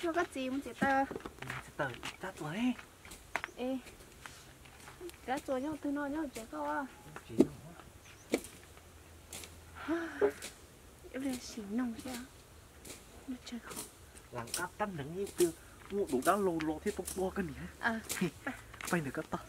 Koj txiv mus txiav taws. Txiav taws rab txuas. Es, rab txuas nyob twg no nyob tsev koj? Sim noog thiab. Lam qab tab neeg ib pliag muaj dub dab laug los thiab tau tua koj niam. Pais ntawm koj tog.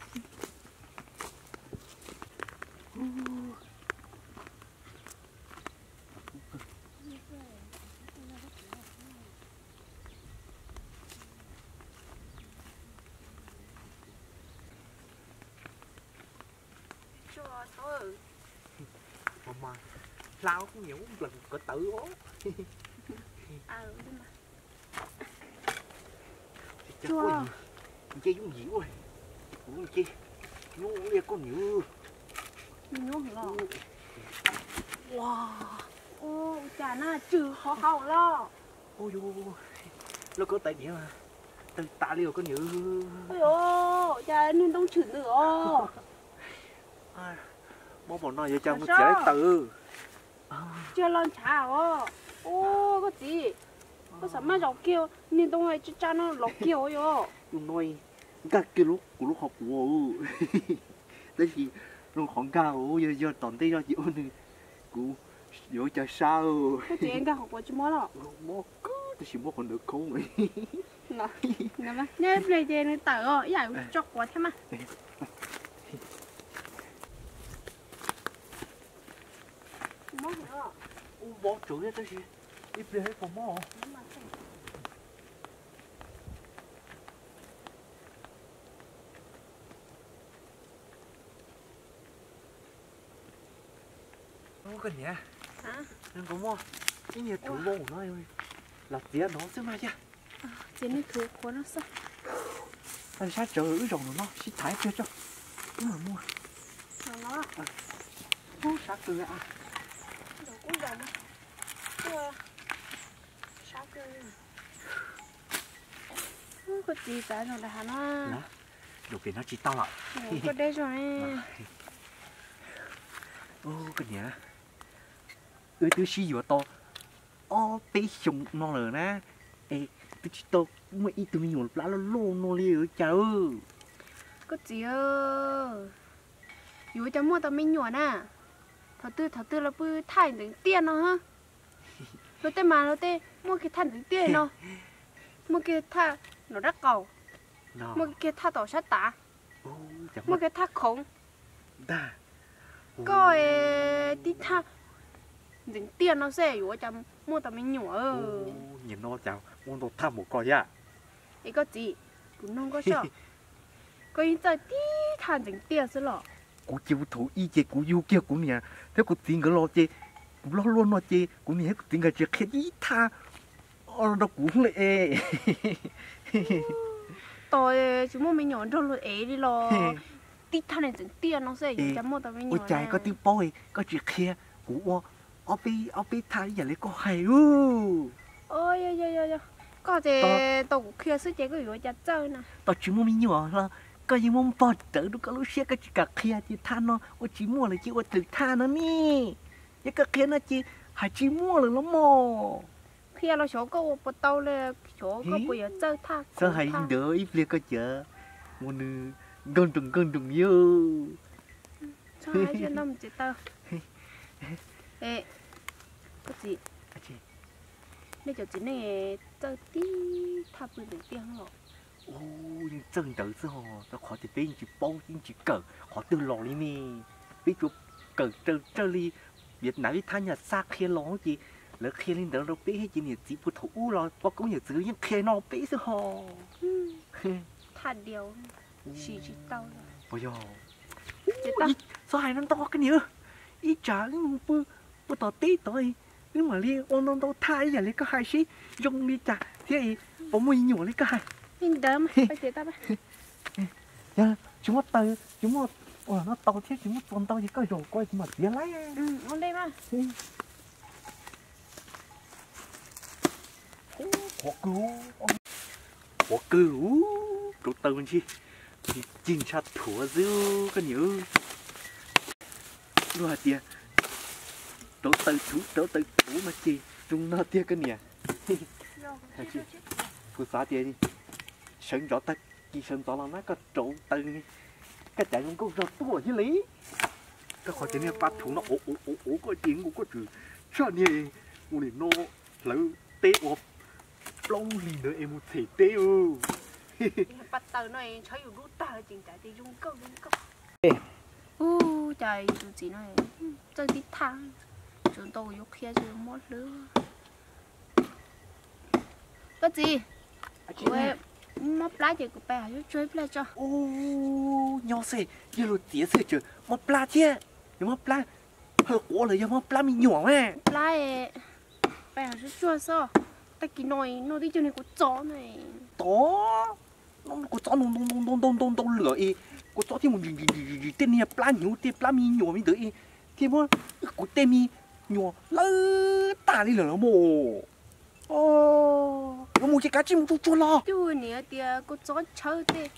Mas hla kuj niam ub nplees ko tawv os. Nce yooj yim ua, kuv nce nyuaj li koj niam. Ua cas na tsw hov hauv los. Lub koj tais diav mas tawg tas li os koj niam. Ua cas niag ntoo tshwm ntws os. Mob npaum no yuav cas mus txiav tawm. Tsis los ntshav os. Ua koj txiv, koj xav maj zaum kiag niag ntoo tsa tsa no los kiag os yom. Tus no nkag kiag kuv lub qhov quav, tab sis zoo qhov nkag yog yog tom ntej zog ces ua nws kuv yuav ua cas sab. Koj txiv nkag qhov quav tsis mob los? Mob kawg tab sis muab qhov ntawd khoob. Nyob ib pliag ces nws tawm os, ib yam tso quav thiab mas. Ub, mob tsawv tab sis ib pliag pom mob. Koj niam, nkaus muaj ib niag tub vau no los txiav no xwb mas yog. Txiav niag tub qhuav no xwb. Sab tsawv wb zaum no sib tham ib pliag tso. Wb mam muaj. Ub, sab kawg. Koj txiv, zaum pem no tsis tau lawm. Koj deb zog. Koj niam, wb twb sib yuav tau ob peb xyoo no lawm na, es twb tsis tau muaj ib tug me nyuam plab loj loj no li cas. Koj txiv, yuav cas muaj tau me nyuam na. Thaum twg thaum twg los pw thaj ntxeev tiaj no. Luag tej mas luag tej muaj kiag thaj ntxeev tiaj no, muaj kiag thaj nram dab qaum, muaj kiag thaj tom sab tav, muaj kiag thaj khoov. Koj tib thaj ntxeev tiaj no xwb yuav ua cas muaj tau me nyuam. Nim no cas muaj ntau thaj npaum koj thiab. Es koj txiv, kuv nug koj soj, koj yeej txawj tib thaj ntxeev tiaj xwb los? Kuv cia thaum ub ces kuv yug kiag kuv niam thiab kuv txiv nkawd los ces kuv loj luaj no ces kuv niam thiab kuv txiv nkawd tsis qhia tib thaj rau kuv li. Tos tsis muaj me nyuam nrog luag ev li los tib thaj ntxeev tiaj no xwb yuav cas muaj tau me nyuam. Ua cas koj twb paub koj tsis qhia kuv ua ob peb thaj ib yam li koj hais ub. Koj ces tau kuv qhia xwb ces koj yuav ua cas txawj na. Tos tsis muaj me nyuam los koj yeej muab npog rawv rau koj lub siab, koj tsis kam qhia ces thaj no ua tsis muaj lawm ces ua lwm thaj no ne. Yog koj qhia no ces hais tsis muaj lawm los mas. Qhia los xyov koj ua puas tau li, xyov koj puas yuav txawj thaj. Txhob hais li ntawd, ib pliag koj cov ua nws nkauj nroos nkauj nroos yog. Txhob hais ntau mus txiv taw. Koj txiv, nej cov txiv neej txawj tib thaj pw ntxeev tiaj los? Yeej txawj ntawd xwb os, rau qhov tias peb yeej tsis paub yeej tsis kawm qhov twg los li ne. Peb tsuas kawm raws raws li Vietnam ib thaj nyaj xa qhia los ces lawv qhia li ntawd rau peb thiab ces niam txiv puag thaum ub los poj koob yawm txwv yeej qhia no peb xwb ho. Thaj diav, siv tsis tau. Puas yog? Txhob hais no ntau koj niam, ib tsam wb mus pw puag tom teb tod wb mam li ua ntau ntau thaj ib yam li koj hais seb zoo li cas thiab puas muaj me nyuam li koj hais. Li ntawd mas tsis muaj taws tsis muaj ua no tau thiab tsis muaj txuas ntau ces koj zaum ko kuv mam txiav lawm. Qhuav kawg, qhuav kawg, rauv taws mas ntshe cig ntsha thuav xwb koj niam. Luag hais tias rauv taws thuv rauv taws thuv no ces zoo no tiag koj niam. Kuv xav tias sawv ntxov tag kis sawv ntxov los na koj rauv taws, koj cas zoo nkauj zog tuaj thiab li. Koj qhov tias niag pab thuv no ua ua ua ua koj ces nkaus koj tseem tshaj niag ua nim no hlawv teb ua plaub hlis ntawd es mus them teb. Pab taws no ntshaw yus dub tag ces cas tias zoo nkauj zoo nkauj. Ub, cas tus txiv no txawj tib thaj, tsuas ntau yuav qhia tsis mob hlwb. Koj txiv, mob plab ces kuv pais hais tsuag ib pliag tso. Ub, nyob xwb, yog luag txiav xwb tseem mob plab thiab. Yog mob plab hawj quav los yog mob plab me nyuam na? Plab, pais hais tsuag tsuag xwb. Tag kis no noj tib co niag kua txob na. Tod, kua txob ntau ntau ntau ntau ntau ntau lawm es, kua txob thiaj mus ntsws ntsws ntsws ntsws tej niag plab hnyuv tej plab me nyuam me ntawd es, thiaj muab kuv tej me nyuam lawb tag li lawm los mas. Yuav mus ces kav tsij mus tsuag tsuag los. Cug niam tias kua txob tshawb tej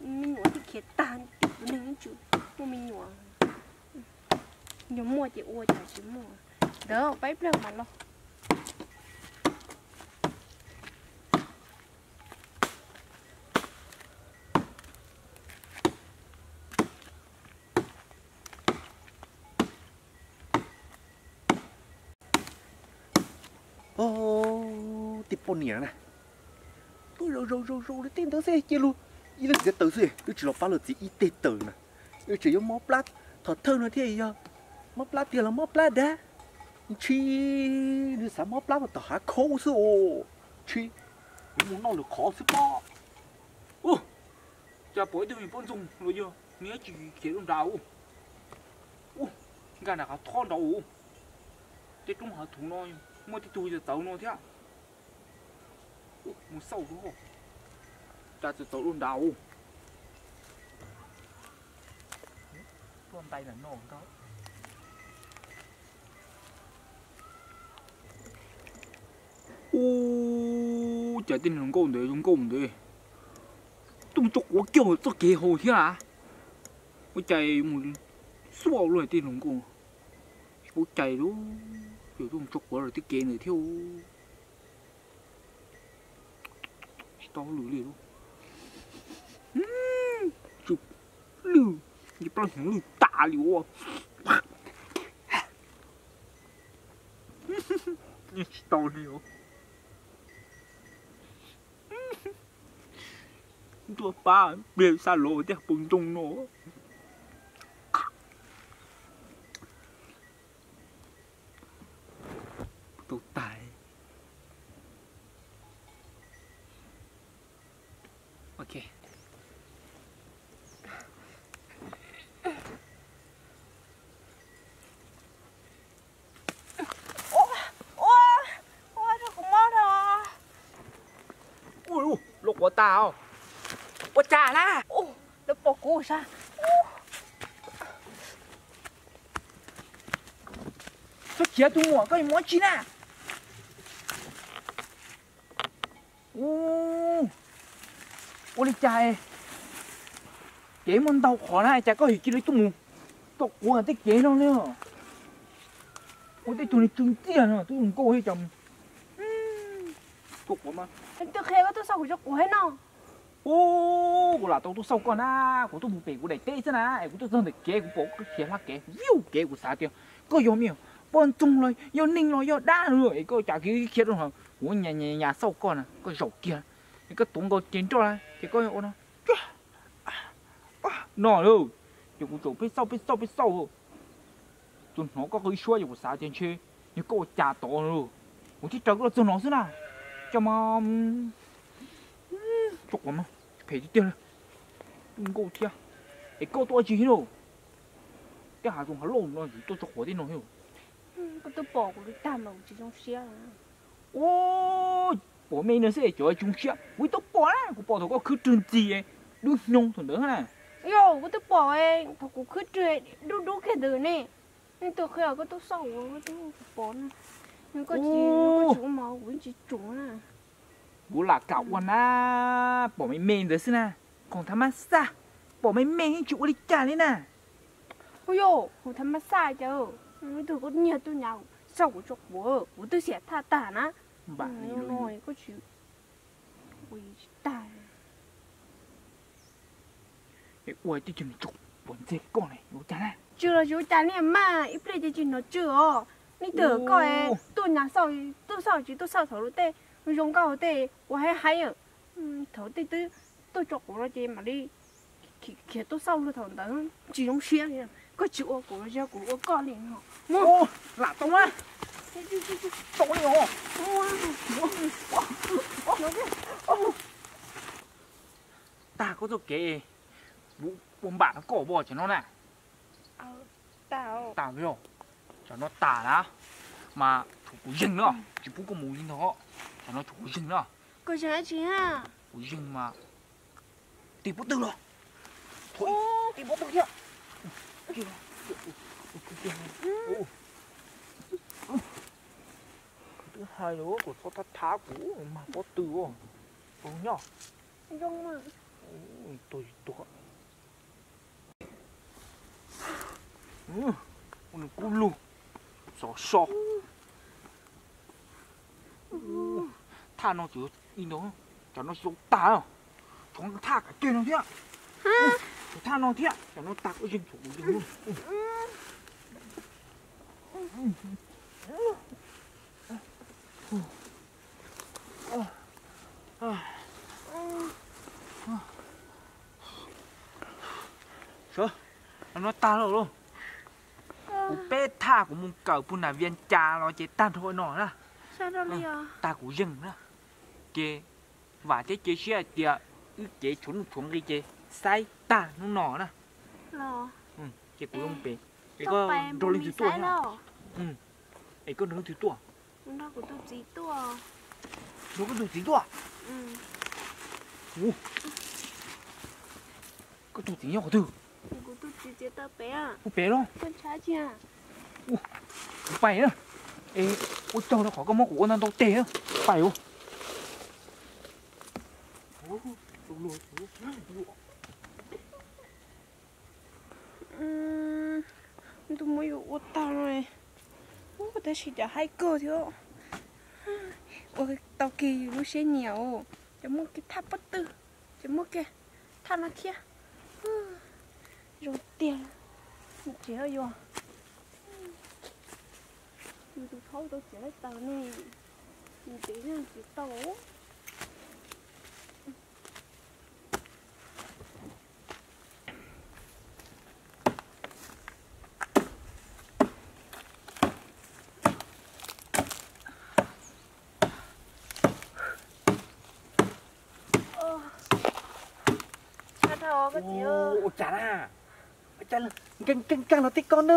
me nyuam thiaj khiav tag, kuv neeg ib txwm muaj me nyuam. Yog muaj ces ua cas tsis muaj. Ntawd pab ib pliag mas los. Tej poj niam na, tuaj zaum zaum zaum zaum li tej ntawd xwb cia luag ib leeg txiav taws xwb, twb tsis los pab luag txiav ib teg taws na. Tseem yuav mob plab, thaum thawj no thiaj yog mob plab tiag los mob plab dab, ntshe nws xav mob plab mas tom hav khaub xwb os. Ntshe yuav mus noj lwm qhov xwb pob. Ua cas pom ib tug me poj ntxoog los yog nws tsis khiav rau nrad ua, nkag nram qhov thob nrad ua, tej roob hav thuv no muaj tib tug txawv txawv no thiab. Mus xauj dua, cas txawv txawv dua nrad ua. Ub, cas tej hluas nkauj ntawd zoo nkauj ntawd, tuaj mus tso quav kiag txoj kev hauv thiab a. Ua cas mus xuaj luaj tej hluas nkauj, tsis paub cai li, ces tuaj mus tso quav tej kev ntawd thiab. Tsis tau lwm li, lwm, plaub hnyuv lwm tas li ua. Tsis tau li os. Ntuj pab pliag xa los tej pos ntoo no. Tau tas. Ok. Ua, ua, ua rau kuv mob no. Ua, ua, lub quav tas os. Ua cas na? Ua, lawv pom kuv sas. Koj khiav tus muam koj yuav mus ua tsi na? Ua, ua li cas kev muaj ntau qhov na cas koj yuav cia li tuaj mus tso quav tej kev no li? Ua tej tug niag tsw ntxiag no twb zoo nkauj thiab cas mus tso quav mas. Leej twg qhia koj tuaj xauj kuv tso quav thiab no? Ub, kuv lam tau tuaj xauj koj na, kuv tuaj mus pem kuv daim teb xwb na, es kuv tuaj txog ntawm kev kuv pom koj khiav hla kev, viu kev kuv xav tias koj yog me poj ntxoog los yog neeg los yog dab no es koj cas khiav khiav rau no, kuv nyas nyas xauj koj na, koj zaum kiag, es koj tuav nkaus cev nroj na ces koj ua no, no lauj, ces kuv tsaum peb xauj peb xauj peb xauj, tsuas hnov koj qw ib suab ces kuv xav tias ntshe yog koj ua cas tod lauj, kuv thiaj raws koj los txog no xwb na, cas mas tso quav mas phem tiag tiag li, nkauj thiab, es koj tuaj ua tsi thiab lauj? Tej hav zoov hav loj no yus tuaj tso quav tej no thiab. Koj twb pom kuv li tag mas kuv tsis zoo siab. Ub, pom me no xwb es cov tsis zoo siab, kuv twb pom na, kuv pom thaum koj khwb rwg ntxi dub hnyoo thaum ntawd na. Yog kuv twb pom thaum kuv khwb rwg dub dub kiag ntawd ne. Leej twg qhia koj tuaj xauj kuv, kuv pom na. Koj tsis, koj tsis ua mas kuv yeej tsis tsum na. Kuv lam kam ua na, pom me me ntawd xwb na, khoom thav mab xaj, pom me me yeej tsis ua li cas li na. Ua yog khoom thav mab xaj cas, ib tug koj nyiag tuaj nyav xauj kuv tso quav, kuv twb xiam thaj tag na. Koj tsis, Ua tsis tag. Ua tib cag nws tsom puas ntxeg koj ne, yuav cas na? Tsw los tsis ua cas li mas, ib pliag ces tsis hnov tsw os. Nej twb koj tuaj nyav xauj, tuaj xauj tsis tuaj xauj thaum luag tej zoo nkauj tej uas haib haib. Thaum tej twb tuaj tso quav no ces mam li khiav tuaj xauj luag thaum ntawd tsis zoo siab li. Koj tsis ua kuv los yog kuv ua koj li no. Lam tau na. Tau li os. Tag koj txoj kev ua npam koj ua tsam no na. Tag, tsam no tag na, mas tshuav kuv zeeg na, tsis pub koj mus li ntag. Tsam no tshuav kuv zeeg na. Kuv zeeg mas tig pob tw los, tig pob tw thiab. Twb hais lawm kom txhob thab thab kuv mas pob tw, nyob tuag tsis tuag. Ua nws kub lug, xov so. Thaj no tsuas li ntawd, tsam no tsis tau tag, tshuav thaj kav ceg no thiab. Tshuav thaj no thiab, tsam no tag koj zeeg tshuav kuv zeeg. Sawv, no tag lawm lauj. Kuv peb thaj kuv mus kawm puag nram Vias Cas los ces tag nrho no na. Tag kuv zeeg na. Ces vam thiab cia siab hais tias wb cev tshuav nuj tshuav nqi ces xaib tag hnub no na. Ces kuv zoo pem, es koj nrog leej twg tuaj? Es koj nrog leej twg tuaj? Nrog kuv tus txiv tuaj. Nrog koj tus txiv tuaj? Koj tus txiv nyob qhov twg? Kuv tus txiv txiav taws pem. Ua pem los? Kuv pais na. Es ua tsaug rau qhov koj muab kuv ua ntau ntau tes, pais os. Ntuj, muab yus ua tag no, tab sis cas haib kawg thiab. Ua tau kiag yus lub siab nyiam os. Ces muaj kiag thaj pob tw, ces muaj kiag thaj no thiab. Zoo tiag. Tsis yog yus tus thaub tau txiav laib tas ne, ntev tsis tau. Ua cas na, nkees nkees los tib koj na,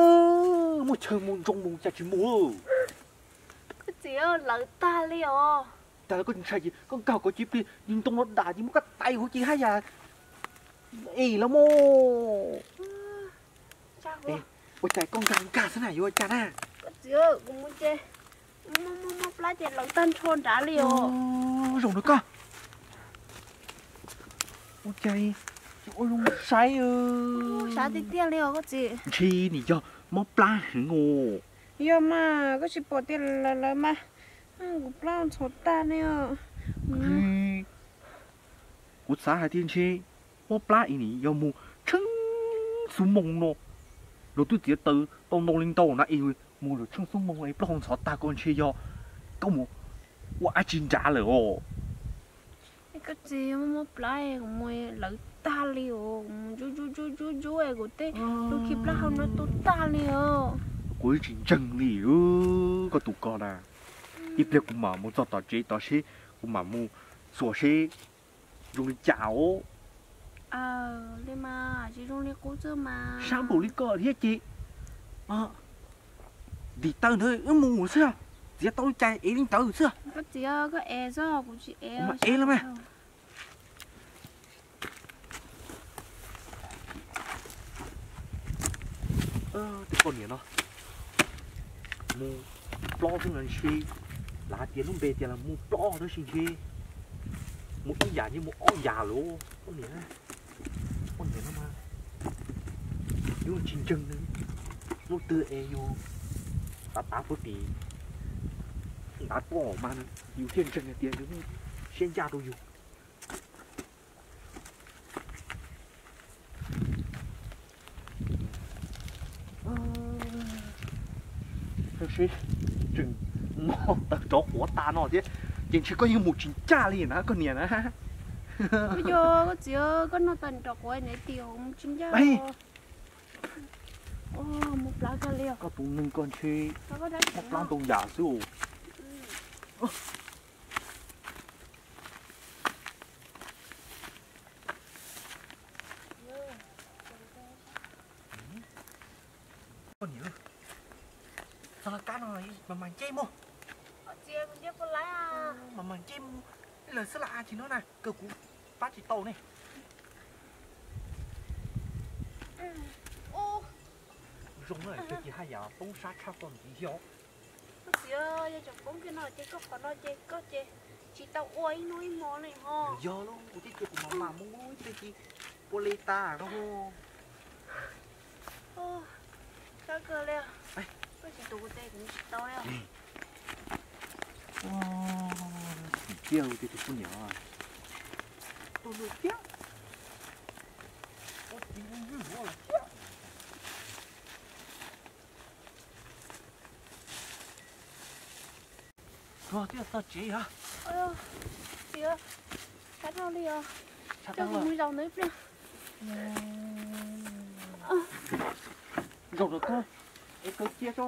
muaj chaw mus ntsoo mus cas tsis mus. Koj txiv, lawv tag li os. Tag koj ntshai ces koj nkag koj cia plig ntoo los dam ces muab koj tais huv ces haj yam es los mus. Ua cas koj nkag nkag xwb na, yuav ua cas na? Koj txiv, kuv mus ces mob mob plab ces lawv tag nrho nrad li os. Zoo na koj. Ua cas tsis ua zoo saib. Saib tiag tiag li os koj txiv. Ntshe nim yog mob plab heev os. Yog mas, koj tsis pom tias lawv mas, kuv plab ntxhov tag li os. Kuv xav hais tias ntshe mob plab es nim yog mus tsheej xuab moos no, luag twb txiav taws tau ntau li ntau na es mus lawm tsheej xuab moos es plab hau ntxhov tag ko ntshe yog koj mus ua dab tsi nrad lawm os. Koj txiv, mob plab kuv mus lawv tag li os, kuv mus ntsuj ntsuj ntsuj ntsuj es kuv tej lub khi plab hau no tu tag li os. Kuv tsis ntseeg li koj tus ko na. Ib pliag kuv mam mus txog tom tsev tod seb, kuv mam mus xuas seb zoo li cas os. Li mas tsis zoo li qub xwb mas. Sab npaum li koj thiab ces ntim taw ntawd wb mus xwb, txiav tau li cas ev li ntawd xwb. Koj txiv, koj ev xwb, kuv tsis ev. Kuv mam ev los mas. Tus poj niam no mus plob xwb los ntshe, lawv hais tias lub npe tias los mus plob tab sis ntshe mus ib yam ntshe mus ob yam lawm. Poj niam, poj niam no mas yus tsis ntseeg, hnub twg es yus tav tav puag tim ntav tuaj mas yus thiaj ntseeg hais tias nws muaj siab ncaj rau yus. Seb, tseem noj tawm rov quav tas no thiab, ces ntshe koj yeej mus tsis ncaj li na koj niam na. Ua cas koj txiv, koj noj tawm rov quav nws tias mus tsis ncaj. Mus plab koj li os. Koj tus neeg koj ntshe mob plab ntoo yam xwb. Koj niam, txog lawv kab no mas mas nce mus. Mas mas nce mus lawm xwb las as, tsis no na kawg kuv pab tsis tau ne. Zoo na, kawg tsis haj yam poob sab tshaj koj ntxiv xyov. Koj txiv, yog tseem poob kiag no ces koj qhov no ces koj ces tsis tau ua ib hnub ib hmo li ho. Yog lauj, kuv twb tias kuv mam mam mus, twb tsis ua li tas no. Kab kawg li, koj tsis tuav kuv tes kuv tsis tau li. Tsis ciaj tus poj niam, tuaj luaj thiab, ua txiv ua ywg ua lawm thiab. Tsuag twb txog tsev yog. Txiv, sab dhau li os. Coj kuv mus zaum ntawd ib pliag. Zaum rau koj, es kawg cia tso.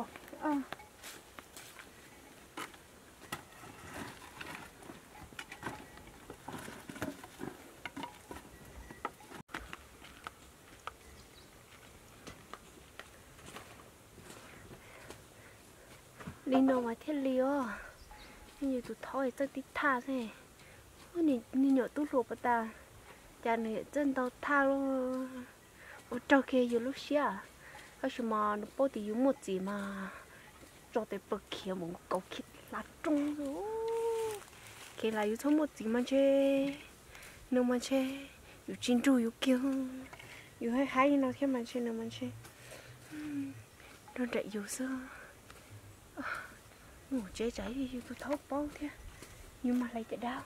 Li no mas thiaj li os. Yus tus thaub txawj tib thaj xwb. Niag nyuam tub hluas puas tas, cas nws txawj ntau thaj li. Ua raug kiag yus lub siab. Tab sis mas nws paub tias yus muaj txiv mas tso tes plaws khiav mus kaus khiav hla roob xwb. Khiav las yus txhob muaj txiv mas ntshe, nws mas ntshe yus tsis nrug yus kiag. Yus haib haib li no thiab mas ntshe nws mas ntshe nrog nraim yus xwb. Mus tsev tsam yus tus thaub paub thiab, yus mas hlais caj dab.